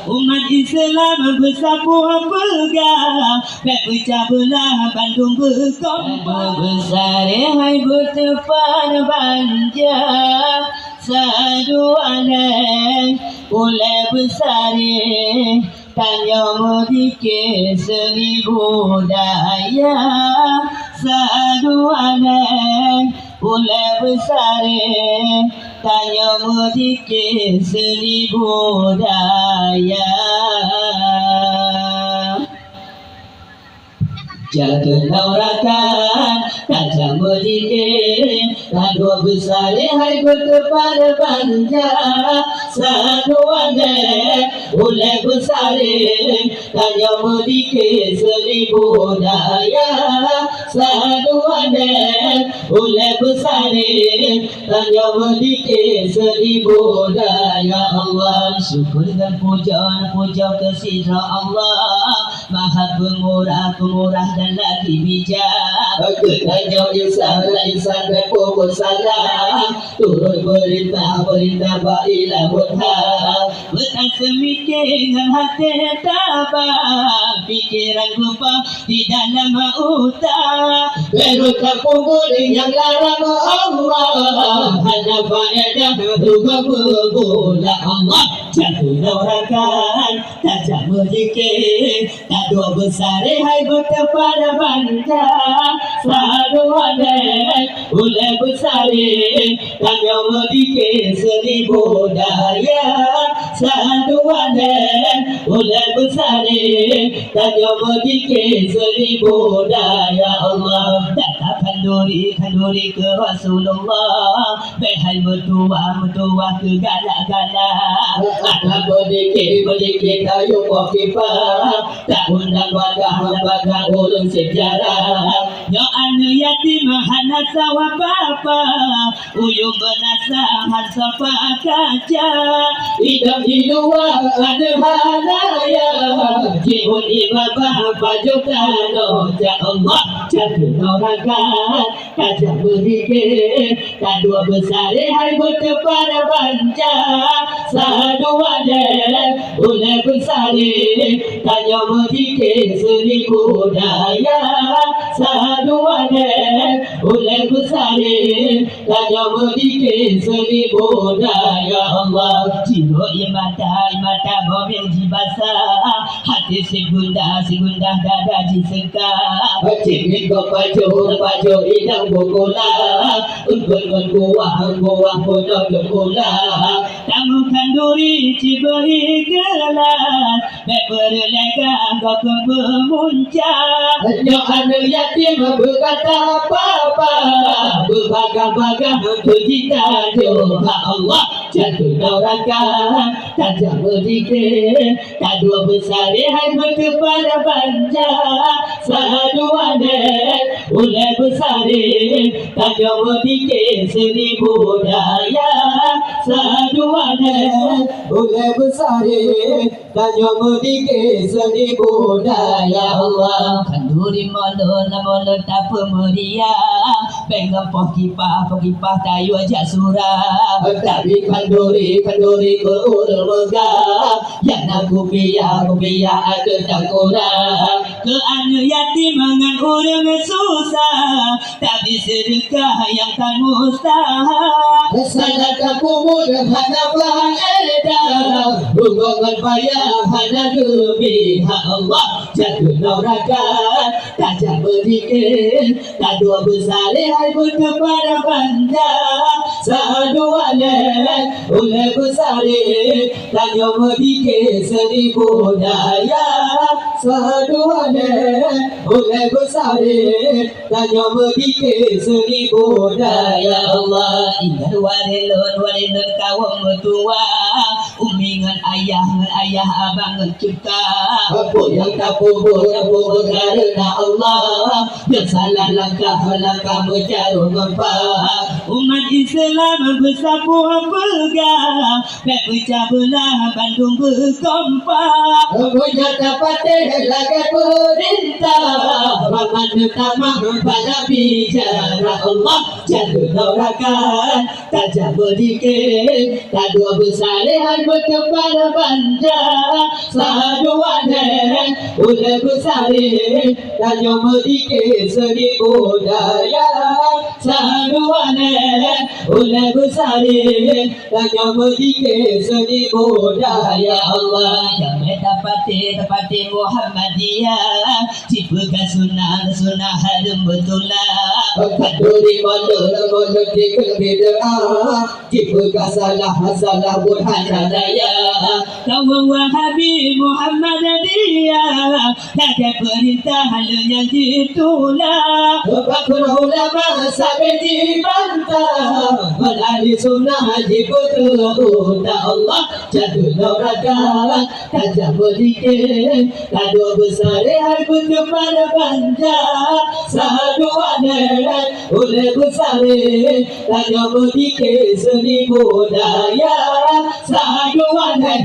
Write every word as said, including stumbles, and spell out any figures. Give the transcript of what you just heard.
Umat Islam beusapoh peugah, bèk peucah beulah bandum beukompak. Beusaré hai beuteupan banja, saduwa lé ulèe beusaré, tanyoe meudike seuribu daya, saduwa lé ulèe beusaré, tanyoe meudike seuribu daya. Jaga naurakan, tajak meudike, tanyoe beusaré hai beuteupan banja, saduwa lé ulèe beusaré, tanyoe meudike seuribu daya, saduwa lé ulèe beusaré, tanyoe meudike seuribu daya. Ya Allah, syukur dan puja, puja keu sidroe Allah, Maha Peumurah, Peumurah dan lagi bijak. Keu tanyoe insan, insan bèk peubuet salah, turot peurintah, peurintah bak ilah buet hak. Meunan seumike ngon até tabah, pikeran beupah di dalam utak. Bèk rot tapeubuet nyang larang Allah, hana faedah rugoe peubuet. Ya Allah, jaga naurakan, tajak meudike, tanyoe beusaré hai beuteupan banja, saduwa lé ulèe beusaré, tanyoe meudike seuribu daya, saduwa lé ulèe beusaré, tanyoe meudike seuribu daya. Ya Allah, tata khanduri, khanduri keu Rasulullah, bèk hai meutuwah, meutuwah keu galak-galak. Tata meudike, meudike tayue poh kipah, taundang bagah, bagah ureueng seujarah. Nyoe aneuk yatim hana sawa papa, uyueng beunasa han soe pakaca. Idong di luwa aneuk hana yah, jiôh ié babah pajoh tanoh. Ya Allah, jaga naurakan, tajak meudike, tanyoe beusaré hai beuteupan banja, saduwa lé ulèe beusaré, tanyoe meudike seuribu daya, saduwa lé ulèe beusaré, tanyoe meudike seuribu daya. Ya Allah, jiôh ié mata, ié mata boh nyang jibasa, até sigundah, sigundah dada jiseuka. Cit ngon pajoh, pajoh idang bukula, eungkot ngon kuah, kuah peunoh teukula. Tamong khanduri cit beuhe keulas, bèk peureulèe gak gob keu peumunca. Nyoe aneuk yatim beukata papa, beubagah-bagah keu jitajoh. Ya Allah, jaga naurakan, tajak meudike, tanyoe beusaré hai beuteupan banja, saduwa lé ulèe beusaré, tanyoe meudike seuribu daya, saduwa lé ulèe beusaré, tanyoe meudike seuribu daya. Ya Allah, khanduri mulod, mulod tapeumeuria, bèk ngon poh kipah, poh kipah tayue jak sura. Tapi khanduri, khanduri keu ureueng meugah, nyang na kupiah, kupiah akhé takurang. Keu aneuk yatim ngon ureueng susah, tabi seudeukah nyang tan mustahak. Salah tapeubuet hana faedah, rugoe ngon payah hana geubri. Ya Allah, jaga naurakan, tajak meudike, tanyoe beusaré hai beuteupan banja, saduwa lé ulèe beusaré, tanyoe meudike seuribu daya, saduwa lé ulèe beusaré, tanyoe meudike seuribu daya. Ya Allah, ingat waréh lôn, waréh lôn kawöm meutuwah, umi ngon ayah, ngon ayah abang ngon cuka. Peue nyang tapeubuet, tapeubuet kareuna Allah, nyang salah langkah, langkah meujaroe meupat. Umat Islam beusapoh peugah, bèk peucah beulah bandum beukompak. Meunyoe tapatéh lagèe peurintah, banmandum tamah bak Nabi, jarak Allah, jaga naurakan, tajak meudike, tanyoe beusaré hai beuteupat. Banja, saduane, ulée beusaré, tanyoe meudike seuni budaya. Saduane, ulée beusaré, tanyoe meudike seuni budaya Allah. Jamé tapati, tapati Muhammadiyah, jipeugah sunah, sunah hareuem beutulak. Paduri molod, molod dikeue bid'ah. Jipeugah salah, salah buet hana daya. Kaum Wahabi Muhammadiyah, lagée peurintah lé nyang jitulak. Pakon ulama sabe jibantah, ngon ahli sunnah jipeuteuguh. Allah jadeuh nuraka, tajak meudike, taduek beusaré hai beuteumpat banja. Saduane, ulée beusaré, tanyoe meudike seuni budaya. Saduane,